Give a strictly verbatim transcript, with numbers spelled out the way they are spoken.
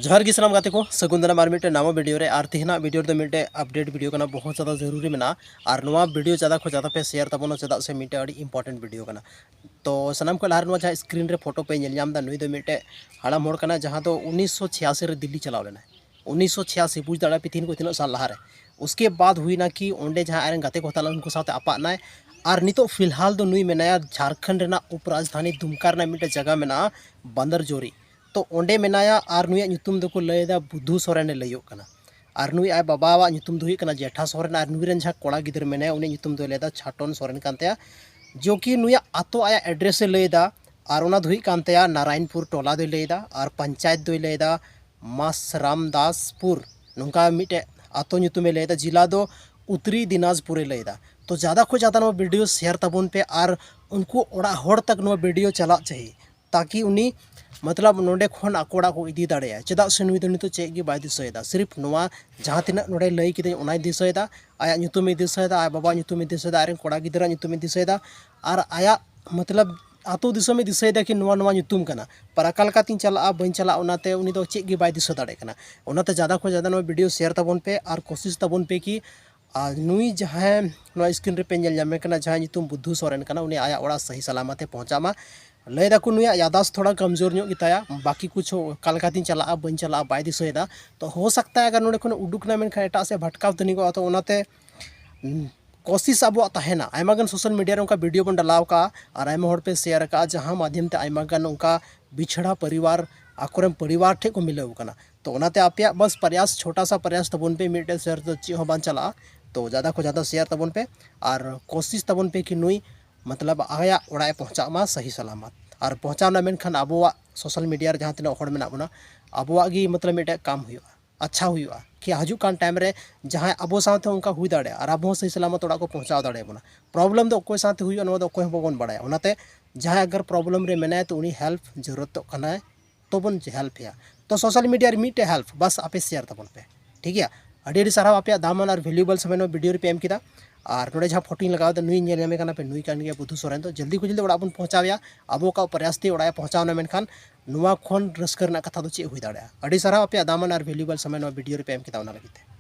ᱡᱚᱦᱟᱨ ᱜᱮ ᱥᱟᱱᱟᱢ ᱜᱟᱛᱮ ᱠᱚ, ᱥᱟᱹᱜᱩᱱ ᱫᱟᱨᱟᱢ ᱟᱨ ᱢᱤᱫᱴᱮᱱ ᱱᱟᱣᱟ ᱵᱷᱤᱰᱤᱭᱳ ᱨᱮ᱾ ᱟᱨ ᱛᱮᱦᱮᱧᱟᱜ ᱵᱷᱤᱰᱤᱭᱳ ᱨᱮᱫᱚ ᱢᱤᱫᱴᱮᱱ ᱟᱯᱰᱮᱴ ᱵᱷᱤᱰᱤᱭᱳ ᱠᱟᱱᱟ, ᱵᱚᱦᱩᱛ ᱡᱟᱫᱟ ᱡᱟᱹᱨᱩᱨᱤ ᱢᱮᱱᱟᱜᱼᱟ᱾ ᱟᱨ ᱱᱚᱣᱟ ᱵᱷᱤᱰᱤᱭᱳ ᱡᱟᱫᱟ ᱠᱷᱚᱱ ᱡᱟᱫᱟ ᱯᱮ ᱥᱮᱭᱟᱨ ᱛᱟᱵᱚᱱᱟ, ᱪᱮᱫᱟᱜ ᱥᱮ ᱢᱤᱫᱴᱮᱱ ᱟᱹᱰᱤ ᱤᱢᱯᱚᱨᱴᱮᱱᱴ ᱵᱷᱤᱰᱤᱭᱳ ᱠᱟᱱᱟ᱾ ᱛᱚ ᱥᱟᱱᱟᱢ ᱠᱷᱚᱱ ᱞᱟᱦᱟ ᱨᱮ ᱱᱚᱣᱟ ᱡᱟᱦᱟᱸ ᱥᱠᱨᱤᱱ ᱨᱮ ᱯᱷᱳᱴᱳ ᱯᱮ ᱧᱮᱞ ᱧᱟᱢ ᱮᱫᱟ, ᱱᱩᱭ ᱫᱚ ᱢᱤᱫᱴᱮᱡ ᱦᱟᱲᱟᱢ ᱦᱚᱲ ᱠᱟᱱᱟ, ᱡᱟᱦᱟᱸ ᱫᱚ ᱩᱱᱤᱥᱥᱚ ᱪᱷᱤᱭᱟᱥᱤ ᱨᱮ ᱫᱤᱞᱞᱤ ᱪᱟᱞᱟᱣ ᱞᱮᱱᱟᱭ᱾ ᱩᱱᱤᱥᱥᱚ ᱪᱷᱤᱭᱟᱥᱤ, ᱵᱩᱡᱽ ᱫᱟᱲᱮᱭᱟᱜᱼᱟ ᱯᱮ ᱛᱤᱦᱤᱧ ᱠᱷᱚᱱ ᱛᱤᱱᱟᱹᱜ ᱥᱟᱞ ᱞᱟᱦᱟ ᱨᱮ᱾ ᱩᱥᱠᱮ ᱵᱟᱫ ᱦᱩᱭᱱᱟ ᱠᱤ ᱚᱸᱰᱮ ᱡᱟᱦᱟᱸ ᱟᱡᱨᱮᱱ ᱜᱟᱛᱮ ᱠᱚ ᱛᱟᱦᱮᱸ ᱞᱮᱱᱟ, ᱩᱱᱠᱩ ᱥᱟᱶᱛᱮ ᱟᱯᱟᱜ ᱱᱟᱭ᱾ ᱟᱨ ᱱᱤᱛᱚᱜ ᱯᱷᱤᱞᱦᱟᱞ ᱫᱚ ᱱᱩᱭ ᱢᱮᱱᱟᱭᱟ ᱡᱷᱟᱲᱠᱷᱚᱸᱰ ᱨᱮᱱᱟᱜ ᱩᱯᱨᱟᱡᱽᱫᱷᱟᱱᱤ ᱫᱩᱢᱠᱟ ᱨᱮᱱᱟᱜ ᱢᱤᱫᱴᱮᱡ ᱡᱟᱭᱜᱟ ᱢᱮᱱᱟᱜᱼᱟ, ᱵᱟᱱᱫᱟᱨᱡᱳᱨᱤ᱾ ᱛᱚ ᱚᱸᱰᱮ ᱢᱮᱱᱟᱭᱟ᱾ ᱟᱨ ᱱᱩᱭᱟᱜ ᱧᱩᱛᱩᱢ ᱫᱚᱠᱚ ᱞᱟᱹᱭᱫᱟ ᱵᱩᱫᱷᱩ ᱥᱚᱨᱮᱱᱮ ᱞᱟᱹᱭᱚᱜ ᱠᱟᱱᱟ᱾ ᱟᱨ ᱱᱩᱭ ᱟᱡ ᱵᱟᱵᱟᱣᱟᱜ ᱧᱩᱛᱩᱢ ᱫᱚ ᱦᱩᱭᱩᱜ ᱠᱟᱱᱟ ᱡᱮᱴᱷᱟ ᱥᱚᱨᱮᱱ᱾ ᱟᱨ ᱱᱩᱭ ᱨᱮᱱ ᱡᱟᱦᱟᱸ ᱠᱚᱲᱟ ᱜᱤᱫᱽᱨᱟᱹ ᱢᱮᱱᱟᱭᱟ, ᱩᱱᱤᱭᱟᱜ ᱧᱩᱛᱩᱢ ᱫᱚᱭ ᱞᱟᱹᱭᱫᱟ ᱪᱷᱟᱴᱚᱱ ᱥᱚᱨᱮᱱ ᱠᱟᱱ ᱛᱟᱭᱟ᱾ ᱡᱚ ᱠᱤ ᱱᱩᱭᱟᱜ ᱟᱛᱳ ᱟᱭᱟᱜ ᱮᱰᱨᱮᱥ ᱮ ᱞᱟᱹᱭᱫᱟ, ᱟᱨ ᱚᱱᱟ ᱫᱚ ᱦᱩᱭᱩᱜ ᱠᱟᱱ ᱛᱟᱭᱟ ᱱᱟᱨᱟᱭᱚᱱᱯᱩᱨ ᱴᱚᱞᱟ ᱫᱚᱭ ᱞᱟᱹᱭᱫᱟ, ᱟᱨ ᱯᱚᱧᱪᱟᱭᱮᱛ ᱫᱚᱭ ᱞᱟᱹᱭᱫᱟ ᱢᱟᱥᱨᱟᱢᱫᱟᱥᱯᱩᱨ, ᱱᱚᱝᱠᱟ ᱢᱤᱫᱴᱮᱡ ᱟᱛᱳ ᱧᱩᱛᱩᱢᱮ ᱞᱟᱹᱭᱫᱟ᱾ ᱡᱮᱞᱟ ᱫᱚ ᱩᱛᱛᱚᱨᱤ ᱫᱤᱱᱟᱡᱽᱯᱩᱨᱮ ᱞᱟᱹᱭᱫᱟ᱾ ᱛᱚ ᱡᱟᱫᱟ ᱠᱷᱚᱱ ᱡᱟᱫᱟ ᱱᱚᱣᱟ ᱵᱷᱤᱰᱤᱭᱳ ᱥᱮᱭᱟᱨ ᱛᱟᱵᱚᱱ ᱯᱮ ᱟᱨ ᱩᱱᱠᱩ ᱚᱲᱟᱜ ᱦᱚᱲ ᱛᱟᱠ ᱱᱚᱣᱟ ᱵᱷᱤᱰᱤᱭᱳ ᱪᱟᱞᱟᱜ ᱪᱟᱹᱦᱤ, ᱛᱟᱠᱤ ᱩᱱᱤ ᱢᱚᱛᱞᱚᱵ ᱱᱚᱸᱰᱮ ᱠᱷᱚᱱ ᱟᱠᱚ ᱚᱲᱟᱜ ᱠᱚ ᱤᱫᱤ ᱫᱟᱲᱮᱭᱟᱜᱼᱟ᱾ ᱪᱮᱫᱟᱜ ᱥᱮ ᱱᱩᱭ ᱫᱚ ᱱᱤᱛᱚᱜ ᱪᱮᱫ ᱜᱮ ᱵᱟᱭ ᱫᱤᱥᱟᱹᱭᱮᱫᱟ, ᱥᱤᱨᱤᱯ ᱱᱚᱣᱟ ᱡᱟᱦᱟᱸ ᱛᱤᱱᱟᱹᱜ ᱱᱚᱸᱰᱮ ᱞᱟᱹᱭ ᱠᱤᱫᱟᱹᱧ ᱚᱱᱟᱭ ᱫᱤᱥᱟᱹᱭᱮᱫᱟ, ᱟᱭᱟᱜ ᱧᱩᱛᱩᱢᱮ ᱫᱤᱥᱟᱹᱭᱮᱫᱟ, ᱟᱡ ᱵᱟᱵᱟᱣᱟᱜ ᱧᱩᱛᱩᱢᱮ ᱫᱤᱥᱟᱹᱭᱮᱫᱟ, ᱟᱡᱨᱮᱱ ᱠᱚᱲᱟ ᱜᱤᱫᱽᱨᱟᱹᱣᱟᱜ ᱧᱩᱛᱩᱢᱮ ᱫᱤᱥᱟᱹᱭᱮᱫᱟ, ᱟᱨ ᱟᱭᱟᱜ ᱢᱚᱛᱞᱚᱵ ᱟᱹᱛᱩ ᱫᱤᱥᱚᱢᱮ ᱫᱤᱥᱟᱹᱭᱮᱫᱟ ᱠᱤ ᱱᱚᱣᱟ ᱱᱚᱣᱟ ᱧᱩᱛᱩᱢ ᱠᱟᱱᱟ, ᱯᱟᱨ ᱚᱠᱟ ᱞᱮᱠᱟᱛᱤᱧ ᱪᱟᱞᱟᱜᱼᱟ ᱵᱟᱹᱧ ᱪᱟᱞᱟᱜᱼᱟ, ᱚᱱᱟᱛᱮ ᱩᱱᱤ ᱫᱚ ᱪᱮᱫ ᱜᱮ ᱵᱟᱭ ᱫᱤᱥᱟᱹ ᱫᱟᱲᱮᱭᱟᱜ ᱠᱟᱱᱟ᱾ ᱚᱱᱟᱛᱮ ᱡᱟᱫᱟ ᱠᱷᱚᱱ ᱡᱟᱫᱟ ᱱᱚᱣᱟ ᱵᱷᱤᱰᱤᱭᱳ ᱥᱮᱭᱟᱨ ᱛᱟᱵᱚᱱ ᱯᱮ ᱟᱨ ᱠᱳᱥᱤᱥ ᱛᱟᱵᱚᱱ ᱯᱮ ᱠᱤ ᱟᱨ ᱱᱩᱭ ᱡᱟᱦᱟᱸᱭ ᱱᱚᱣᱟ ᱥᱠᱨᱤᱱ ᱨᱮᱯᱮ ᱧᱮᱞ ᱧᱟᱢᱮ ᱠᱟᱱᱟ, ᱡᱟᱦᱟᱸᱭ ᱧᱩᱛᱩᱢ ᱵᱩᱫᱷᱩ ᱥᱚᱨᱮᱱ ᱠᱟᱱᱟ, ᱩᱱᱤ ᱟᱭᱟᱜ ᱚᱲᱟᱜ ᱥᱟᱹᱦᱤ ᱥᱟᱞᱟᱢᱟᱛ ᱮ ᱯᱳᱸᱣᱪᱷᱟᱜ ᱢᱟ᱾ ᱞᱟᱹᱭ ᱫᱟᱠᱚ ᱱᱩᱭᱟᱜ ᱭᱟᱫᱟᱥ ᱛᱷᱚᱲᱟ ᱠᱚᱢᱡᱳᱨ ᱧᱚᱜ ᱜᱮᱛᱟᱭᱟ, ᱵᱟᱹᱠᱤ ᱠᱩᱪᱷ ᱚᱠᱟ ᱞᱮᱠᱟᱛᱤᱧ ᱪᱟᱞᱟᱜᱼᱟ ᱵᱟᱹᱧ ᱪᱟᱞᱟᱜᱼᱟ ᱵᱟᱭ ᱫᱤᱥᱟᱹᱭᱮᱫᱟ᱾ ᱛᱚ ᱦᱳ ᱥᱟᱠᱛᱟ ᱦᱟᱭ ᱟᱜᱟᱨ ᱱᱚᱸᱰᱮ ᱠᱷᱚᱱ ᱩᱰᱩᱠ ᱮᱱᱟ ᱢᱮᱱᱠᱷᱟᱱ ᱮᱴᱟᱜ ᱥᱮᱫ ᱵᱷᱟᱴᱠᱟᱣ ᱛᱟᱹᱱᱤᱜᱚᱜᱼᱟ᱾ ᱛᱚ ᱚᱱᱟᱛᱮ ᱩᱸ, ᱠᱳᱥᱤᱥ ᱟᱵᱚᱣᱟᱜ ᱛᱟᱦᱮᱱᱟ᱾ ᱟᱭᱢᱟ ᱜᱟᱱ ᱥᱳᱥᱟᱞ ᱢᱤᱰᱤᱭᱟ ᱨᱮ ᱚᱱᱠᱟ ᱵᱷᱤᱰᱤᱭᱳ ᱵᱚᱱ ᱰᱟᱞᱟᱣ ᱠᱟᱜᱼᱟ ᱟᱨ ᱟᱭᱢᱟ ᱦᱚᱲ ᱯᱮ ᱥᱮᱭᱟᱨ ᱠᱟᱜᱼᱟ, ᱡᱟᱦᱟᱸ ᱢᱟᱫᱽᱫᱷᱚᱢ ᱛᱮ ᱟᱭᱢᱟ ᱜᱟᱱ ᱚᱱᱠᱟ ᱵᱤᱪᱷᱲᱟ ᱯᱚᱨᱤᱵᱟᱨ ᱟᱠᱚᱨᱮᱱ ᱯᱚᱨᱤᱵᱟᱨ ᱴᱷᱮᱱ ᱠᱚ ᱢᱤᱞᱟᱹᱣ ᱠᱟᱱᱟ᱾ ᱛᱚ ᱚᱱᱟᱛᱮ ᱟᱯᱮᱭᱟᱜ ᱵᱟᱥ ᱯᱨᱚᱭᱟᱥ, ᱪᱷᱳᱴᱟ ᱥᱟ ᱯᱨᱚᱭᱟᱥ ᱛᱟᱵᱚᱱ ᱯᱮ, ᱢᱤᱫᱴᱮᱡ ᱥᱮᱭᱟᱨ ᱫᱚ ᱪᱮᱫ ᱦᱚᱸ ᱵᱟᱝ ᱪᱟᱞᱟᱜᱼᱟ᱾ ᱛᱚ ᱡᱟᱫᱟ ᱠᱷᱚᱱ ᱡᱟᱫᱟ ᱥᱮᱭᱟᱨ ᱛᱟᱵᱚᱱ ᱯᱮ ᱟᱨ ᱠᱳᱥᱤᱥ ᱛᱟᱵᱚᱱ ᱯᱮ ᱠᱤ ᱱᱩᱭ ᱢᱚᱛᱞᱚᱵ ᱟᱭᱟᱜ ᱚᱲᱟᱜ ᱮ ᱯᱳᱸᱣᱪᱷᱟᱜ ᱢᱟ ᱥᱟᱹᱦᱤ ᱥᱟᱞᱟᱢᱟᱛ᱾ ᱟᱨ ᱯᱳᱸᱣᱪᱷᱟᱣ ᱮᱱᱟ ᱢᱮᱱᱠᱷᱟᱱ ᱟᱵᱚᱣᱟᱜ ᱥᱳᱥᱟᱞ ᱢᱤᱰᱤᱭᱟ ᱨᱮ ᱡᱟᱦᱟᱸ ᱛᱤᱱᱟᱹᱜ ᱦᱚᱲ ᱢᱮᱱᱟᱜ ᱵᱚᱱᱟ, ᱟᱵᱚᱣᱟᱜ ᱜᱮ ᱢᱚᱛᱞᱚᱵ ᱢᱤᱫᱴᱮᱡ ᱠᱟᱢ ᱦᱩᱭᱩᱜᱼᱟ, ᱟᱪᱪᱷᱟ ᱦᱩᱭᱩᱜᱼᱟ ᱠᱤ ᱦᱤᱡᱩᱜ ᱠᱟᱱ ᱴᱟᱭᱤᱢ ᱨᱮ ᱡᱟᱦᱟᱸᱭ ᱟᱵᱚ ᱥᱟᱶᱛᱮ ᱚᱱᱠᱟ ᱦᱩᱭ ᱫᱟᱲᱮᱭᱟᱜᱼᱟ ᱟᱨ ᱟᱵᱚ ᱦᱚᱸ ᱥᱟᱹᱦᱤ ᱥᱟᱞᱟᱢᱟᱛ ᱚᱲᱟᱜ ᱠᱚ ᱯᱳᱸᱣᱪᱷᱟᱣ ᱫᱟᱲᱮᱭᱟᱵᱚᱱᱟ᱾ ᱯᱨᱚᱵᱞᱮᱢ ᱫᱚ ᱚᱠᱚᱭ ᱥᱟᱶᱛᱮ ᱦᱩᱭᱩᱜᱼᱟ ᱱᱚᱣᱟ ᱫᱚ ᱚᱠᱚᱭ ᱦᱚᱸ ᱵᱟᱵᱚᱱ ᱵᱟᱲᱟᱭᱟ᱾ ᱚᱱᱟᱛᱮ ᱡᱟᱦᱟᱸᱭ ᱟᱜᱟᱨ ᱯᱨᱚᱵᱞᱮᱢ ᱨᱮ ᱢᱮᱱᱟᱭᱟ ᱛᱚ ᱩᱱᱤ ᱦᱮᱞᱯ ᱡᱟᱹᱨᱩᱲᱚᱜ ᱠᱟᱱᱟᱭ, ᱛᱚᱵᱚᱱ ᱦᱮᱞᱯ ᱮᱭᱟ᱾ ᱛᱚ ᱥᱳᱥᱟᱞ ᱢᱤᱰᱤᱭᱟ ᱨᱮ ᱢᱤᱫᱴᱮᱡ ᱦᱮᱞᱯ, ᱵᱟᱥ ᱟᱯᱮ ᱥᱮᱭᱟᱨ ᱛᱟᱵᱚᱱ ᱯᱮ, ᱴᱷᱤᱠ ᱜᱮᱭᱟ? ᱟᱹᱰᱤ ᱟᱹᱰᱤ ᱥᱟᱨᱦᱟᱣ ᱟᱯᱮᱭᱟᱜ ᱫᱟᱢᱟᱱ ᱟᱨ ᱵᱷᱮᱞᱩᱭᱮᱵᱚᱞ ᱥᱚᱢᱚᱭ ᱱᱚᱣᱟ ᱵᱷᱤᱰᱤᱭᱳ ᱨᱮᱯᱮ ᱮᱢ ᱠᱮᱫᱟ᱾ ᱟᱨ ᱱᱚᱰᱮ ᱡᱟᱦᱟᱸ ᱯᱷᱳᱴᱳᱧ ᱞᱟᱜᱟᱣ ᱮᱫᱟ ᱱᱩᱭ ᱧᱮᱞ ᱧᱟᱢᱮ ᱠᱟᱱᱟ ᱯᱮ, ᱱᱩᱭ ᱠᱟᱱ ᱜᱮᱭᱟ ᱵᱩᱫᱷᱩ ᱥᱚᱨᱮᱱ᱾ ᱫᱚ ᱡᱚᱞᱫᱤ ᱠᱷᱚᱱ ᱡᱚᱞᱫᱤ ᱚᱲᱟᱜ ᱵᱚᱱ ᱯᱳᱸᱣᱪᱷᱟᱣ ᱮᱭᱟ᱾ ᱟᱵᱚ ᱚᱠᱟ ᱯᱨᱚᱭᱟᱥ ᱛᱮ ᱚᱲᱟᱜ ᱮ ᱯᱳᱸᱣᱪᱷᱟᱣ ᱮᱱᱟ, ᱢᱮᱱᱠᱷᱟᱱ ᱱᱚᱣᱟ ᱠᱷᱚᱱ ᱨᱟᱹᱥᱠᱟᱹ ᱨᱮᱱᱟᱜ ᱠᱟᱛᱷᱟ ᱫᱚ ᱪᱮᱫ ᱦᱩᱭ ᱫᱟᱲᱮᱭᱟᱜᱼᱟ? ᱟᱹᱰᱤ ᱥᱟᱨᱦᱟᱣ ᱟᱯᱮᱭᱟᱜ ᱫᱟᱢᱟᱱ ᱟᱨ ᱵᱷᱮᱞᱩᱭᱮᱵᱚᱞ ᱥᱚᱢᱚᱭ ᱱᱚᱣᱟ ᱵᱷᱤᱰᱤᱭᱳ ᱨᱮᱯᱮ ᱮᱢ ᱠᱮᱫᱟ, ᱚᱱᱟ ᱞᱟᱹᱜᱤᱫ ᱛᱮ᱾